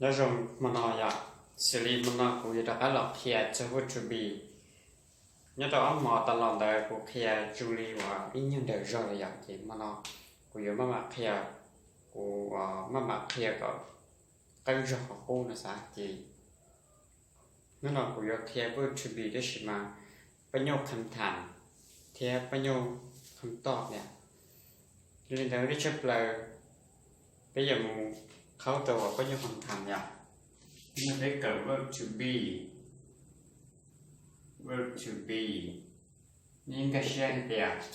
Nyob zoo hmo no yom, xws li hmo no kuv yuav rov qab los qhia txog verb to be. Nyob rau ob hmo tas los ntawd kuv qhia zoo li uas ib nyuag nrawm zog lawm yom, ces hmo no kuv yuav maj mam qhia, kuv maj mam qhia kom qeeb zog qhov qub no xav ces hnub no kuv yuav qhia verb to be tab sis mas pab nyuj kham tham thiab pab nyuj kham toj niam. Yog li ntawd ib tshaj plaws peb yuav mus qhaub rau uas pab nyuj kham tham yom. Yog peb kawm verb to be, verb to be, nej nkag siab hais tias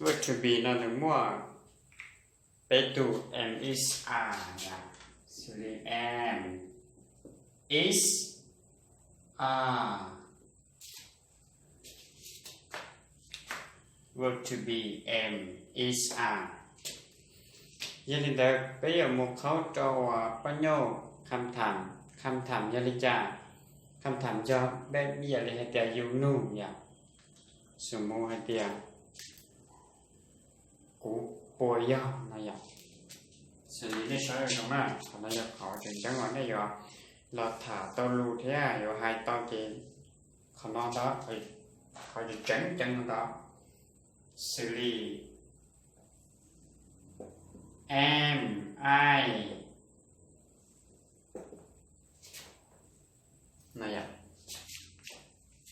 verb to be no nws muaj peb tug: am, is, are yom, xws li am, is, are. Verb to be, am, is, are. Yog li ntawd peb yuav mus qhaub rau uas pab nyuj kham tham. Kham tham yog li cas? Kham tham yog peb yam li hais tias yus nug yom, xws mus hais tias kuv puas yog no yom. Xws li nej saib zoo na, qhov no yog qhov tseem ceeb uas nej yuav los tham tau lus thiab yuav hais tau ces qhov no ntag, qhov tseem ceeb no ntag. Xws li am, I no yom.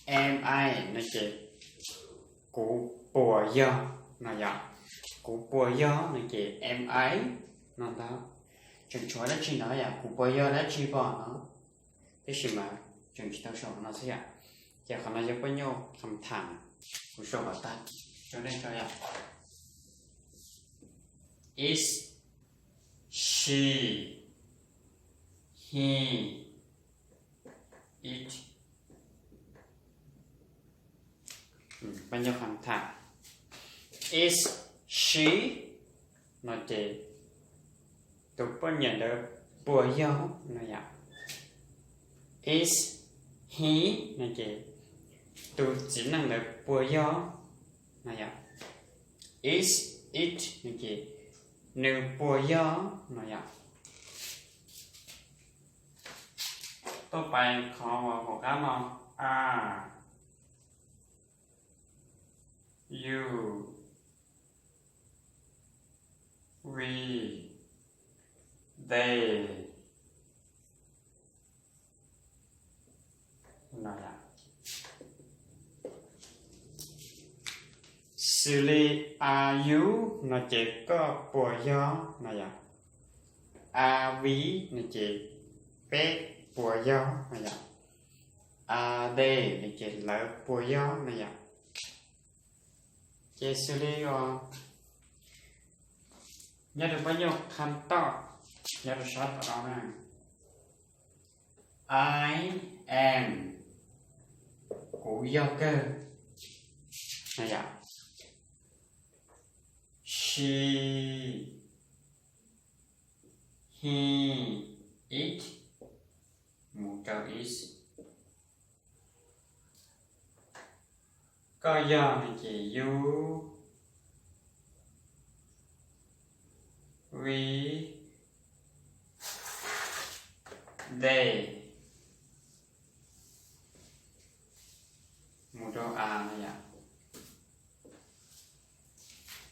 Am I no ces kuv puas yog no yom. Kuv puas yog no ces am I no ntag. Tseem tshuav dab tsi no yom, kuv puas yog dab tsi pom no, tab sis mas tseem tsis tau sau no xwb yom. Ces qhov no yog pab nyuj kham tham, kuv sau kom tag rau nej tso yom. Is, she, he, it. Pab nyuj kham tham. Is, she no ces tus poj niam ntawd puas yog no yom. Is, he no ces tus txiv neej ntawd puas yog no yom. Is it no ces nws puas yog no yom. Tuaj pais qhov uas hauv qab no, are, you, we, they. Xws li are you no ces koj puas yog no yom. Are we no ces peb puas yog no yom. Are they no ces lawv puas yog no yom. Ces xws li uas nyob rau pab nyuj kham toj, nyob rau sab tom no na, I am, kuv yog kawg no yom. She, he, it, mus rau is. Koj yog no ces you, we, they, mus rau are no yom.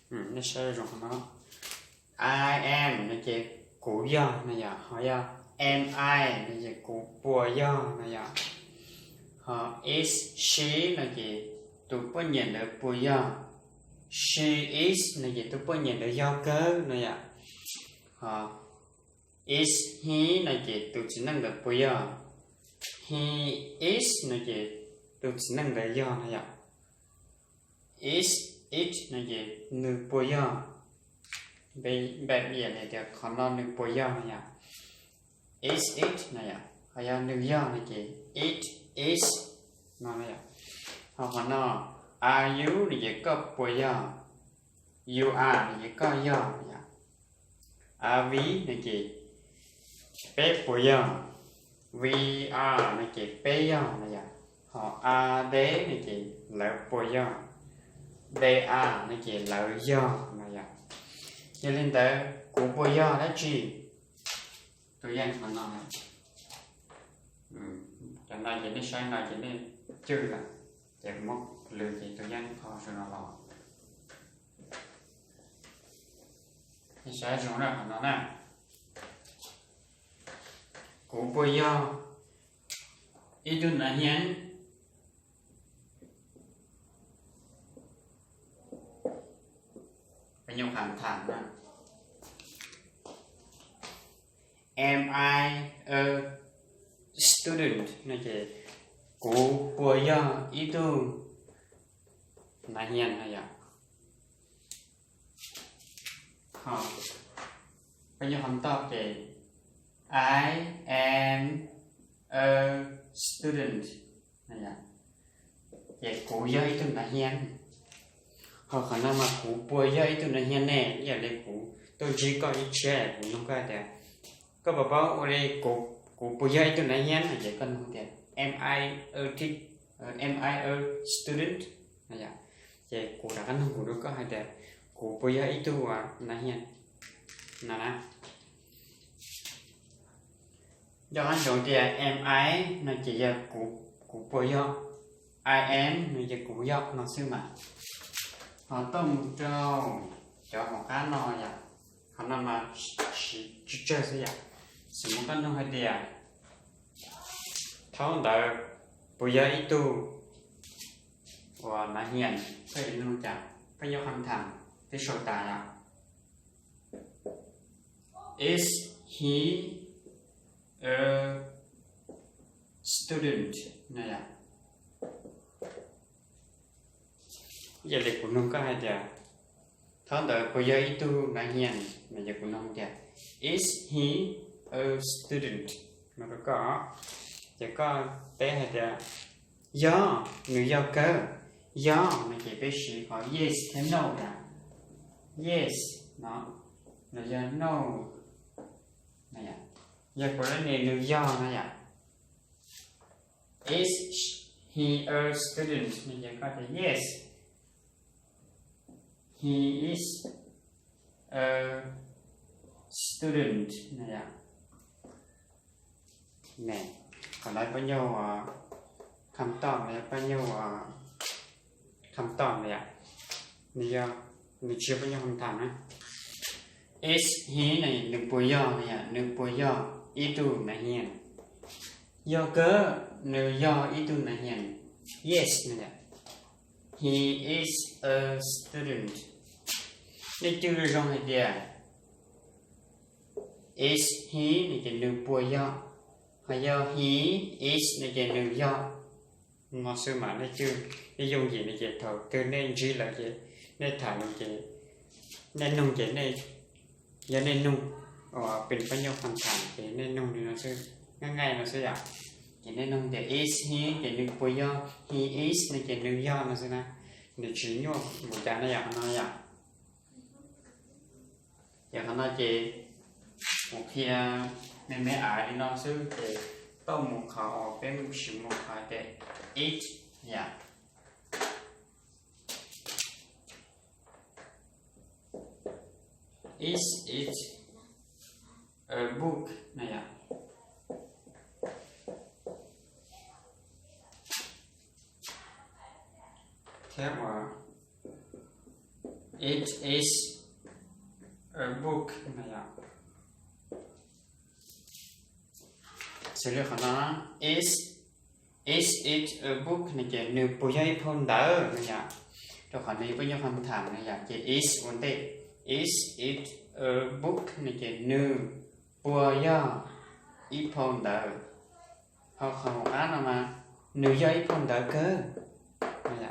Nej saib zoo no, I am no ces kuv yog no yom, ho yog am I no ces kuv puas yog no yom. Ho is she no ces tus poj niam ntawd puas yog. She is no ces tus poj niam ntawd yog kawg no yom. Ho is he no ces tus txiv neej ntawd puas yog. He is no ces tus txiv neej ntawd yog no yom. Is it no ces nws puas yog. Npaj li tias qhov no nws puas yog no yom. Is it no yom, ho yog nws yog no ces it is no yom. Ho qhov no, are you no ces koj puas yog. You are no ces koj yog no yom. Are we no ces peb puas yog. We are no ces peb yog no yom. Ho are they no ces lawv puas yog. They are no ces lawv yog no yom. Yog li ntawd kuv puas yog dab tsi? Tus yeej qhov no, cov no ces nej saib no ces nej cwj lawm, ces kuv muab lwv ces tus yeej qhov saum no los. Nej saib zoo na qhov no na. Kuv puas yog ib tug nav hias? Nyuj qha tham na. Am I a student? No ces kuv puas yog ib tug nav hias no yom? Ho peb nyuj qhov toj ces I am a student. Ces kuv yog ib tug nav hias. Ho qhov no mas kuv puas yog ib tug nav hias ne? Ib yam li kuv tuaj ntsib koj ib tsam kuv nug koj hais tias, koj puas paub ua li kuv puas yog ib tug nav hias no? Ces koj nug tias am I a teacher, am I a student? Ces kuv rov qab nug kuv rau koj hais tias kuv puas yog ib tug nav hias no na. Nco qab ntsoov tias am I no ces yog kuv puas yog, I am no ces kuv yog no xwb mas. Ho tuaj mus rau cov hauv qab no yom, qhov no mas siv tsawg tsawg xwb yom. Xws li koj nug hais tias thaum ntawd puas yog ib tug uas nav hias, koj yuav nug cas? Koj yuav qhov tham twb sau tas yom. Is he a student? No yom. Yog li kuv nug koj hais tias thaum ntawd puas yog ib tug nav hias, no ces kuv nug tias is he a student? No rau koj, ces koj teb hais tias yog, nws yog kawg. Yog no ces peb siv qhov yes thiab no yom. Yes no, los yog no. Yog kuv li nws yog no yom. Is he a student? No ces koj tias yes, he is a student no yom. Qhov no pab nyuj kham toj, pab nyuj kham toj no yom. Nws yog, nws tsis yog pab nyuj kham tham na. Is he no nws puas yog no yom, nws puas yog ib tug nav hias? Yog kawg, nws yog ib tug nav hias. Yes no yom. He is a student. Nej cwj zoo hais tias is he no ces nws puas yog, ho yog he is no ces nws yog. No xwb mas nej cwj, nej yooj yim no ces thaum twg nej ntsib lawm ces nej tham lus ces nej nug ces, yog nej nug pab nyuj kham tham ces nej nug li no xwb, nqaij nqaij no xwb yom. Ces nej nug tias is he ces nws puas yog, he is no ces nws yog no xwb na, nws tsis nyuaj npaum cas na yom, qhov no yom. Ces qhov no ces kuv qhia me me av li no xwb ces tau mus qhov uas peb mus sim mus qhov tias it yom. Is it a book no yom. Thiab uas it is a book no yom. Xws li qhov no, is, is it a book no ces nws puas yog ib phau ntawv no yom. Rau qhov nws yog pab nyuj kham tham no yom, ces is ua ntej, is it a book no ces nws puas yog ib phau ntawv. Ho qhov hauv qab no mas nws yog ib phau ntawv kawg.